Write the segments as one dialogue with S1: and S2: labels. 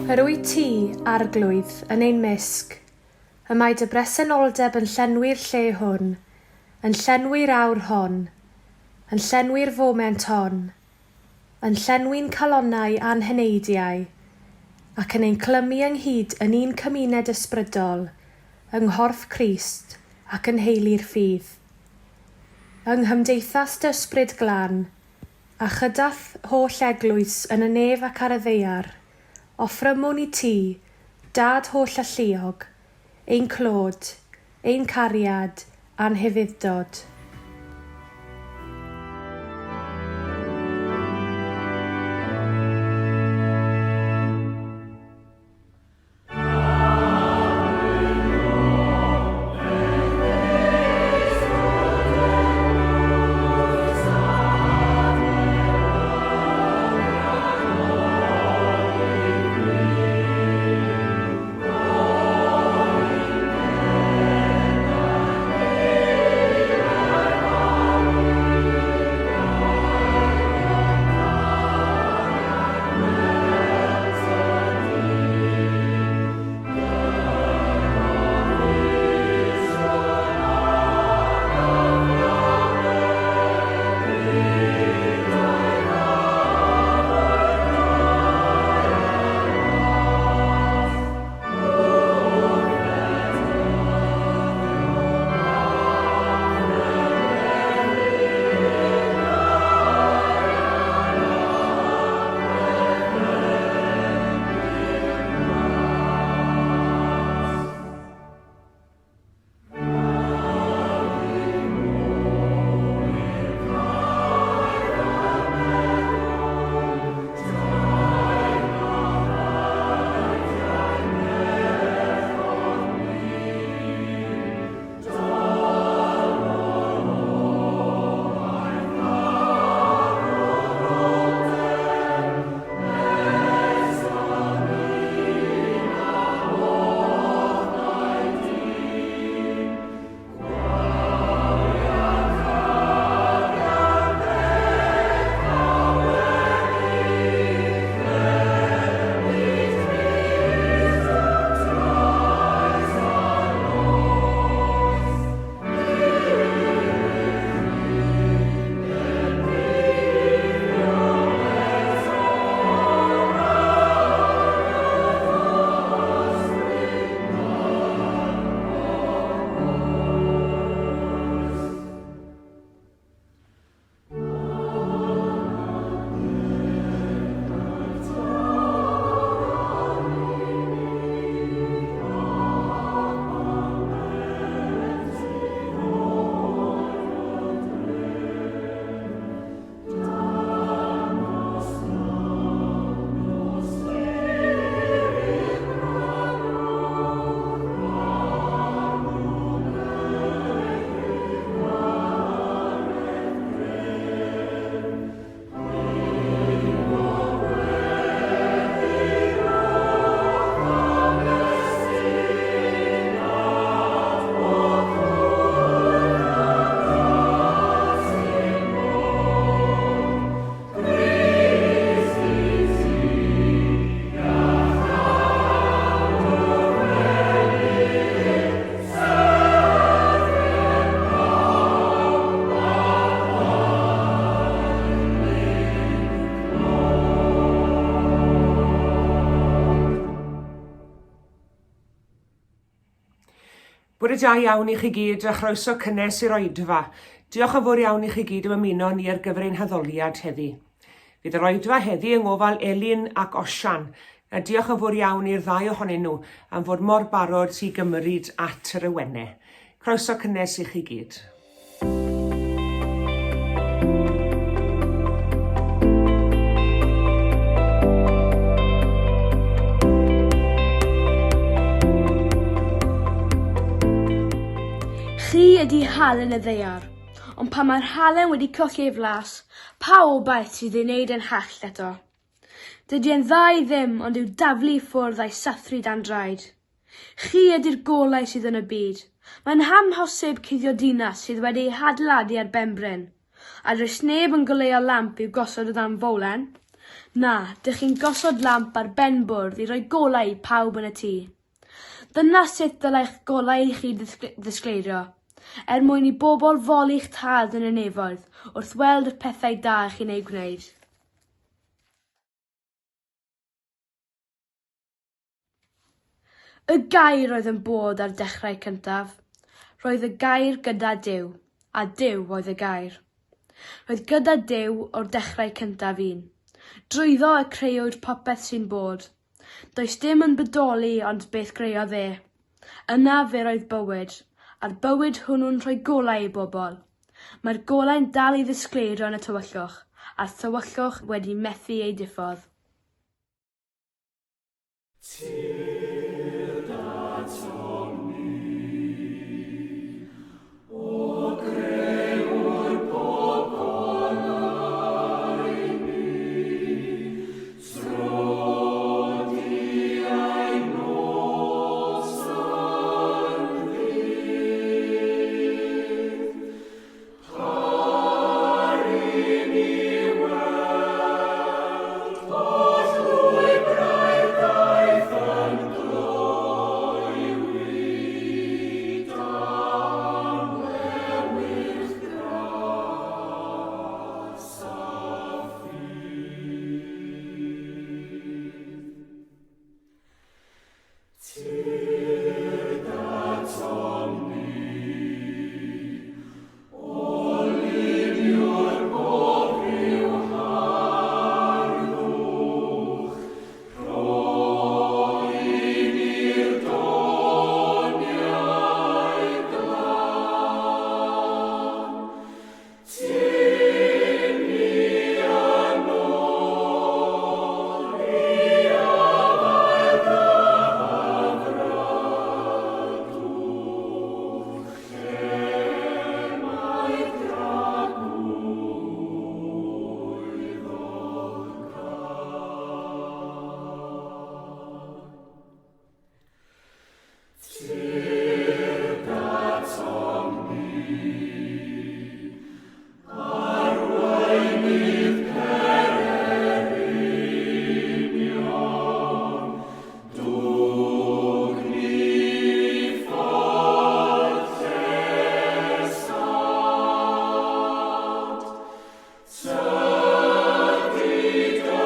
S1: Yr wyt ti, Arglwydd, yn ein mysg. Y mae dy bresenoldeb yn llenwi'r lle hwn, yn llenwi'r awr hon, yn llenwi'r foment hon, yn llenwi'n calonnau a'n heneidiau, ac yn ein clymu ynghyd yn un cymuned ysbrydol, yng nghorff Crist ac yn nheulu'r ffydd. Yng nghymdeithas dy Ysbryd Glân, A chyda'th holl eglwys yn y nef ac ar y ddaear, offrymwn i ti, Dad holl alluog, ein clod, ein cariad, a'n hufudd-dod.
S2: Bore da iawn i chi gyd a chroeso cynnes i'r oedfa. Diolch yn fawr iawn i chi gyd am ymuno ni ar gyfer ein haddoliad heddi. Fydd yr oedfa heddi yng ngofal Elin ac Osian, a diolch yn fawr iawn i'r ddau ohonyn nhw am fod mor barod i gymryd at yr awennau. Croeso cynnes i chi gyd.
S3: Chi ydi halen y ddaear, ond pan mae'r halen wedi colli ei flas, pa obaith sydd ei wneud yn hallt eto? Dydy e'n dda i ddim ond i'w daflu i ffwrdd a'i sathru dan draed. Chi ydi'r golau sydd yn y byd. Mae'n amhosib cuddio dinas sydd wedi ei hadeiladu ar benbryn. A does neb yn goleuo lamp i'w gosod o dan fowlen. Na, dych chi'n gosod lamp ar ben bwrdd i roi golau i pawb yn y tŷ. Dyna sut dylai'ch golau i chi ddisgleirio, er mwyn i bobl foli'ch tad yn y nefoedd wrth weld y pethau da chi'n eu gwneud. Y gair oedd yn bod ar dechrau cyntaf. Roedd y gair gyda Duw, a Duw oedd y gair. Roedd gyda Duw o'r dechrau cyntaf un. Drwyddo y creuwyd popeth sy'n bod. Does dim yn bodoli ond beth greodd e. Yna fe roedd bywyd, a'r bywyd hwnnw'n rhoi golau i bobl. Mae'r golau'n dal i ddisgleirio yn y tywyllwch, a'r tywyllwch wedi methu ei diffodd.
S4: Tyrd atom ni, O Grëwr pob goleuni, Tro di ein nos a'n ddydd. Par i ni weld holl lwybrau'r daith yn gloywi dan lewyrch gras a ffydd. Tyrd atom ni, O luniwr bob rhyw harddwch, rho i ni'r doniau glân. Tyn ni yn ôl i afael dy hyfrydwch, lle mae dragwyddol gân. Tyrd atom ni, arweinydd pererinion, dwg ni ffordd llesâd. Tydi dy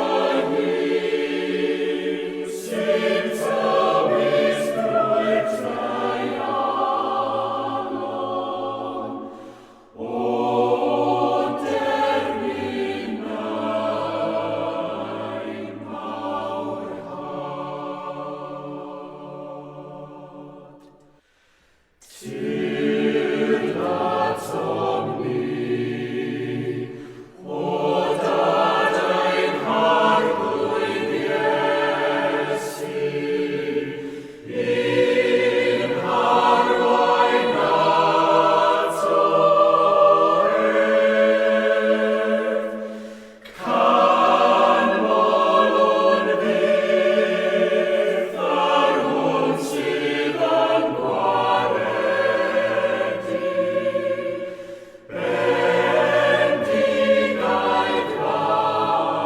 S4: hun sy'n tywys drwy'r treialon, o derfynau mawr had. Tyrd atom ni, o Dad ein Harglwydd Iesu, i'n harwain ato ef. Canmolwn fyth yr hwn sydd yn gwaredu, bendigaid Mab y Nef.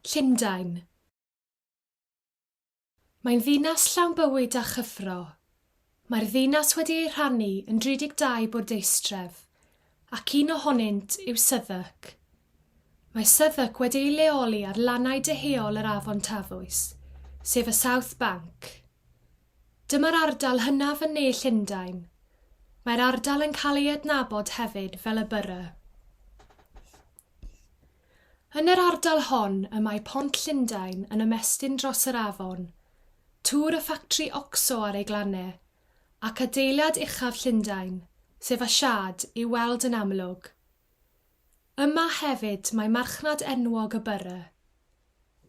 S1: Llundain. Mae'n ddinas llawn bywyd a chyffro. Mae'r ddinas wedi ei rhannu yn 32 bwrdeistref, ac un ohonynt yw Southwark. Mae Southwark wedi ei leoli ar lannau deheuol yr Afon Tafwys, sef y South Bank. Dyma'r ardal hynaf yn ne Llundain. Mae'r ardal yn cael ei adnabod hefyd fel y Borough. Yn yr ardal hon y mae Pont Llundain yn ymestyn dros yr afon, tŵr y ffatri Oxo ar ei glannau, ac adeilad uchaf Llundain, sef y Shard, i'w weld yn amlwg. Yma hefyd mae marchnad enwog y Borough.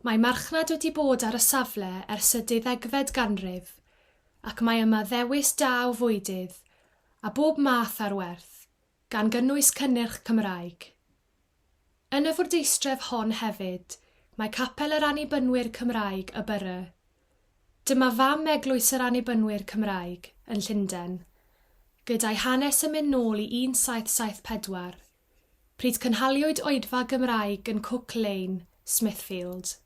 S1: Mae marchnad wedi bod ar y safle ers y deuddegfed ganrif, ac mae yma ddewis da o fwydydd, a bob math ar werth, gan gynnwys cynnyrch Cymraeg. Yn y fwrdeistref hon hefyd mae Capel yr Annibynwyr Cymraeg y Borough. Dyma fam Eglwys yr Annibynwyr Cymraeg yn Llundain, gyda'i hanes yn mynd nôl i 1774, pryd cynhaliwyd oedfa Gymraeg yn Cook Lane, Smithfield.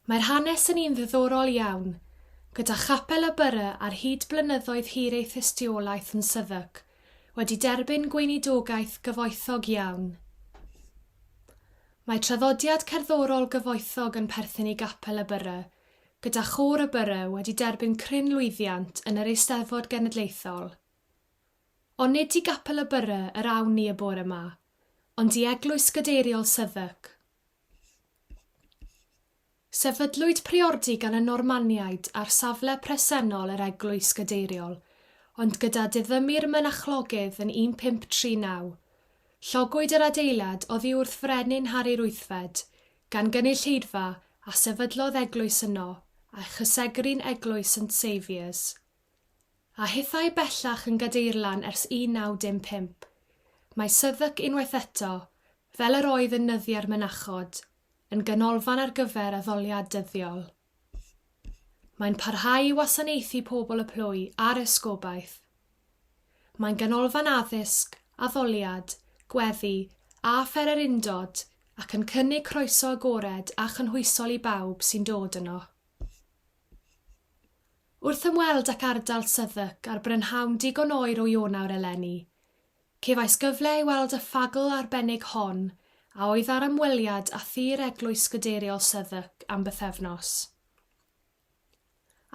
S1: Mae'r hanes yn un ddiddorol iawn, gyda chapel y Borough ar hyd blynyddoedd hir ei thystiolaeth yn Southwark wedi derbyn gweinidogaeth gyfoethog iawn. Mae traddodiad cerddorol gyfoethog yn perthyn i gapel y Borough, gyda chôr y Borough wedi derbyn cryn lwyddiant yn yr Eisteddfod Genedlaethol. Ond nid i gapel y Borough yr awn ni y bore 'ma, ond i Eglwys Gadeiriol Southwark. Sefydlwyd priordy gan y Normaniaid ar safle presennol yr eglwys gadeiriol, ond gyda diddymu'r mynachlogydd yn 1539, llogwyd yr adeilad oddi wrth Frenin Harri'r Wythfed gan gynulleidfa a sefydlodd eglwys yno a'i chysegru'n Eglwys St Saviour's. A hithau bellach yn gadeirlan ers 1915, mae Southwark unwaith eto, fel yr oedd yn nyddiau'r mynachod, yn ganolfan ar gyfer addoliad dyddiol. Mae'n parhau i wasanaethu pobl y plwy a'r esgobaeth. Mae'n ganolfan addysg, addoliad, gweddi a phererindod ac yn cynnig croeso agored a chynhwysol i bawb sy'n dod yno. Wrth ymweld ac ardal Southwark ar brynhawn digon oer o Ionawr eleni, cefais gyfle i weld y ffagl arbennig hon a oedd ar ymweliad â thir Eglwys Gadeiriol Southwark am bythefnos.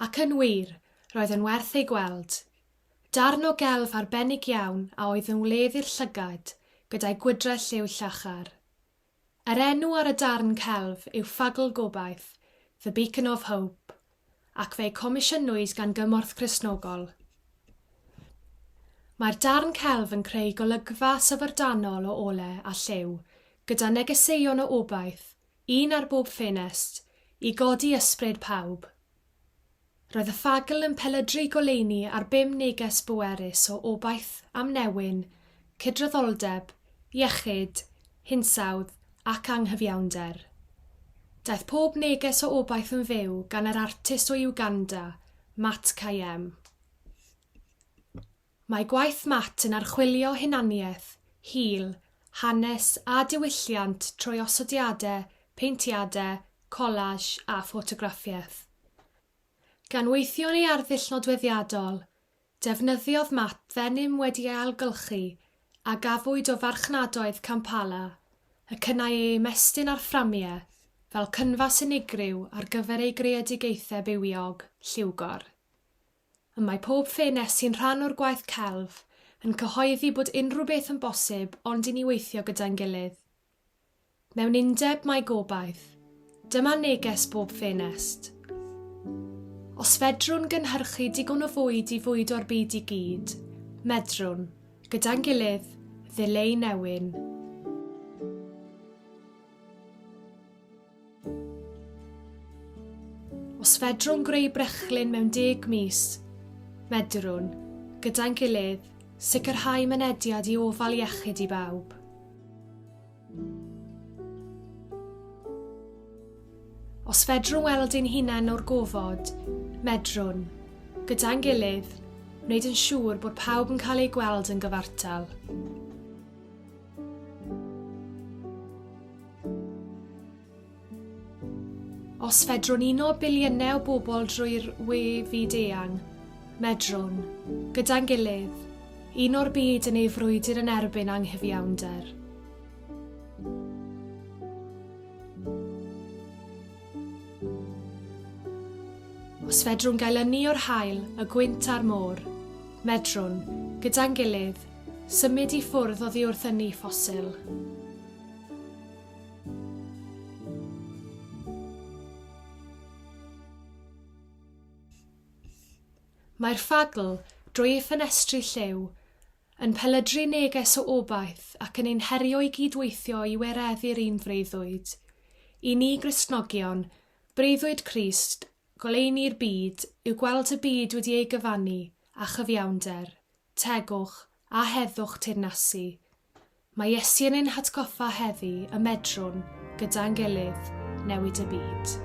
S1: Ac yn wir, roedd yn werth ei gweld. Darn o gelf arbennig iawn a oedd yn wledd i'r llygad gyda'i gwydrau lliw llachar. Yr enw ar y darn celf yw Ffagl Gobaith, The Beacon of Hope, ac fe'i comisiynwyd gan Gymorth Cristnogol. Mae'r darn celf yn creu golygfa syfrdanol o ole a lliw, gyda negeseuon o obaith, un ar bob ffenest, i godi ysbryd pawb. Roedd y ffagl yn pelydru goleuni ar bum neges bwerus o obaith am newyn, cydraddoldeb, iechyd, hinsawdd ac anghyfiawnder. Daeth pob neges o obaith yn fyw gan yr artist o Uganda, Matt Kayem. Mae gwaith Matt yn archwilio hunaniaeth, hil, hanes a diwylliant trwy osodiadau, peintiadau, collage a ffotograffiaeth. Gan weithio yn ei arddull nodweddiadol, defnyddiodd Matt ddenim wedi ei ailgylchu a gafwyd o farchnadoedd Kampala, y cynnau ei ymestyn ar fframiau fel cynfas unigryw ar gyfer ei greadigaethau bywiog, lliwgor. Y mae pob ffenest sy'n rhan o'r gwaith celf yn cyhoeddi bod unrhyw beth yn bosib ond i ni weithio gyda'n gilydd. Mewn undeb mae gobaith. Dyma neges bob ffenest. Os fedrwn gynhyrchu digon o fwyd i fwydo'r byd i gyd, medrwn, gyda'n gilydd, ddileu newyn. Os fedrwn greu brechlyn mewn deg mis, medrwn, gyda'n gilydd, sicrhau mynediad i ofal iechyd i bawb. Os fedrwn weld ein hunain o'r gofod, medrwn, gyda'n gilydd, wneud yn siŵr bod pawb yn cael eu gweld yn gyfartal. Os fedrwn uno biliynau o bobl drwy'r we fyd-eang, medrwn, gyda'n gilydd, uno'r byd yn ei frwydr yn erbyn anghyfiawnder. Os fedrwn gael ynni o'r haul, y gwynt a'r môr, medrwn, gyda'n gilydd, symud i ffwrdd oddi wrth ynni ffosil. Mae'r ffagl, drwy ei ffenestri lliw, yn pelydru neges o obaith ac yn ein herio i gyd-weithio i wireddu'r un freuddwyd. I ni Gristnogion, breuddwyd Crist, goleuni'r byd, yw gweld y byd wedi ei gyfannu â chyfiawnder, tegwch a heddwch teyrnasu. Mae Iesu yn ein hatgoffa heddi y medrwn, gyda'n gilydd, newid y byd.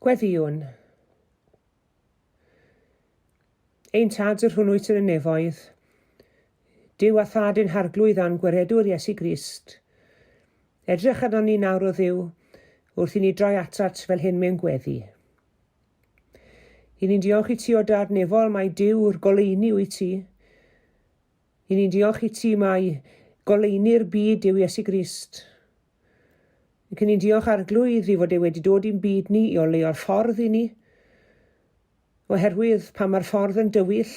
S2: Gweddïwn. Ein Tad yr hwn wyt yn y nefoedd, Duw a Thad ein Harglwydd a'n Gwaredwr Iesu Grist, edrych arnon ni nawr o Dduw wrth i ni droi atat fel hyn mewn gweddi. I ni'n diolch i ti o Dad nefol mai Duw'r goleuni wyt ti. I ni'n diolch i ti mai goleuni'r byd yw Iesu Grist. Ac i ni'n diolch Arglwydd i fod e wedi dod i'n byd ni i oleuo'r ffordd i ni. Oherwydd pan mae'r ffordd yn dywyll,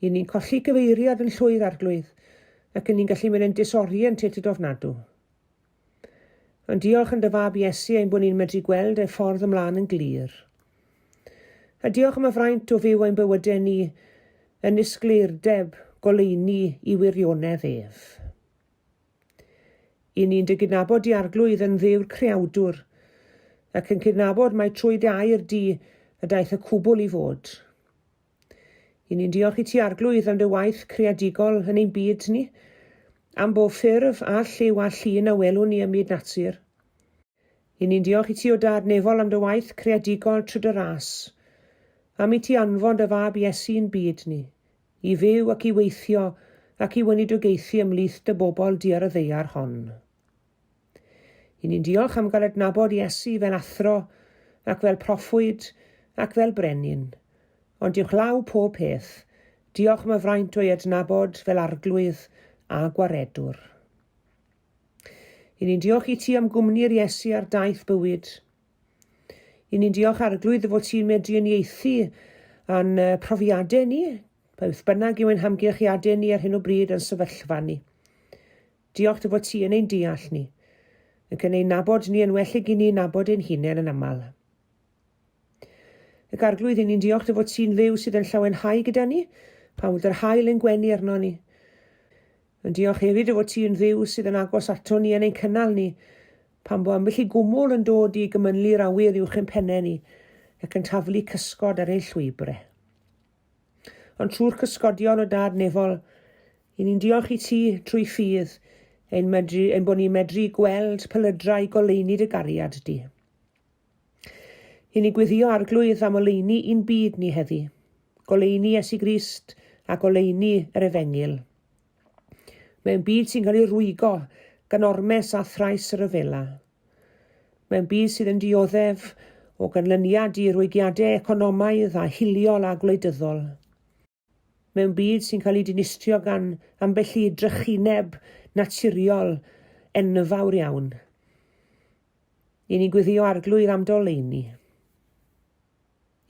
S2: i ni'n colli gyfeiriad yn llwyr Arglwydd, ac i ni'n gallu mynd yn disorientated ofnadw. Ond diolch yn dy fab Iesu ein bod ni'n medru gweld ei ffordd ymlaen yn glir. A diolch am y fraint o fyw ein bywydau ni yn nisgleirdeb goleuni i wirionedd ef. I ni'n dy gydnabod di Arglwydd yn Dduw'r Creawdwr, ac yn cydnabod mai trwy dy air di y daeth y cwbl i fod. I ni'n diolch i ti Arglwydd am dy waith creadigol yn ein byd ni, am bob ffurf a lliw a llun a welwn ni ym myd natur. I ni'n diolch i ti o Dad nefol am dy waith creadigol trwy dy ras, am i ti anfon dy fab Iesu i'n byd ni, I fyw ac i weithio ac i weinidogaethu ymhlith dy bobl di ar y ddaear hon. I ni'n diolch am gael adnabod Iesu fel athro ac fel proffwyd ac fel brenin. Ond uwchlaw pob peth, diolch am y fraint o'i adnabod fel Arglwydd a Gwaredwr. I ni'n diolch i ti am gwmni'r Iesu ar daith bywyd. I ni'n diolch Arglwydd dy fod ti'n medru uniaethu â'n profiadau ni, beth bynnag yw ein hamgylchiadau ni ar hyn o bryd a'n sefyllfa ni. Diolch dy fod ti yn ein deall ni, ac yn ein nabod ni yn well ag i ni nabod ein hunain yn aml. Ac Arglwydd, i ni'n diolch dy fod ti'n Dduw sydd yn llawenhau gyda ni, pan fod yr haul yn gwenu arno ni. Yn diolch hefyd dy fod ti yn Dduw sydd yn agos ato ni yn ein cynnal ni, pan bo ambell i gwmwl yn dod i gymynlu'r awyr uwch ein pennau ni ac yn taflu cysgod ar ein llwybrau. Ond trwy'r cysgodion o Dad nefol, i ni'n diolch i ti trwy ffydd ein, medru, ein bod ni'n medru gweld pelydrau goleuni dy gariad di. I ni gweddio Arglwydd am oleuni i'n byd ni heddi, goleuni Iesu Grist a goleuni yr Efengyl. Mewn byd sy'n cael ei rwygo gan ormes a thrais y rhyfela. Mewn byd sydd yn dioddef o ganlyniad i rwygiadau economaidd a hiliol a gwleidyddol. Mewn byd sy'n cael ei dinistrio gan ambell i drychineb naturiol enfawr iawn. I ni'n gweddio Arglwydd am doleuni.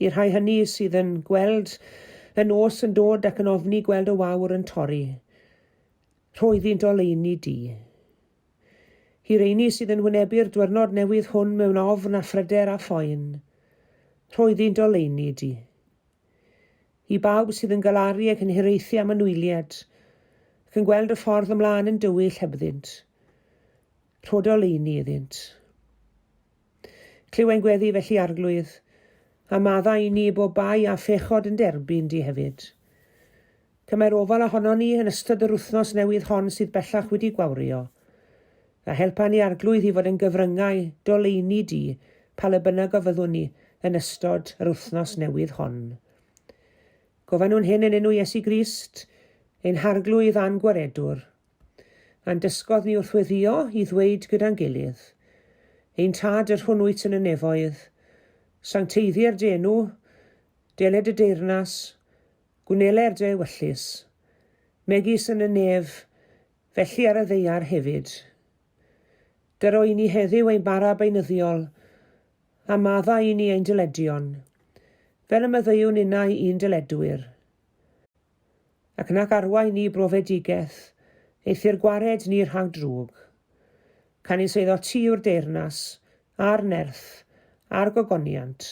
S2: I'r rhai hynny sydd yn gweld y nos yn dod ac yn ofni gweld y wawr yn torri, rho iddynt oleuni di. I reini sydd yn wynebu'r dwyrnod newydd hwn mewn ofn a phryder a phoen, rho iddynt oleuni di. I bawb sydd yn galaru ac yn hiraethu am anwyliad, ac yn gweld y ffordd ymlaen yn dywyll hebddynt, rho dy oleuni iddynt. Clyw ein gweddi felly, Arglwydd, a maddau i ni bob bai a phechod yn derbyn di hefyd. Cymer ofal ohonon ni yn ystod yr wythnos newydd hon sydd bellach wedi gwawrio, a helpa ni Arglwydd i fod yn gyfryngau d'oleuni di pa le bynnag y fyddwn ni yn ystod yr wythnos newydd hon. Gofynnwn hyn yn enw Iesu Grist, ein Harglwydd a'n Gwaredwr, a'n dysgodd ni wrth weddïo i ddweud gyda'n gilydd, Ein Tad yr hwn wyt yn y nefoedd, sancteiddier dy enw, deled dy deyrnas, gwneler dy ewyllys, megis yn y nef, Felly ar y ddaear hefyd. Dyro i ni heddiw ein bara beunyddiol, a maddau i ni ein dyledion, fel y maddeuwn innau i'n dyledwyr. Ac nac arwain ni i brofedigaeth, eithr gwared ni rhag drwg. Canys eiddo ti yw'r deyrnas, a'r nerth, a'r gogoniant,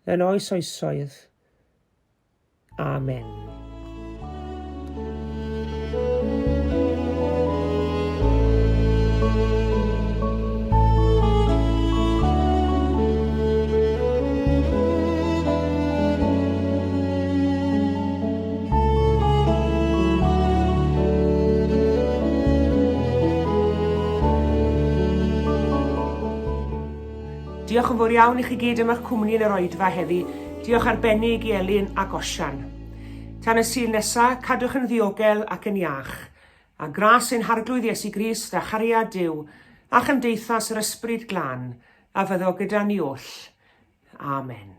S2: yn oes oesoedd. Amen. Diolch yn fawr iawn i chi gyd am eich cwmni yn yr oedfa heddi. Diolch arbennig i Elin ac Osian. Tan y Sul nesa, cadwch yn ddiogel ac yn iach. A gras ein Harglwydd Iesu Grist a chariad Duw a chymdeithas yr Ysbryd Glân a fyddo gyda ni oll. Amen.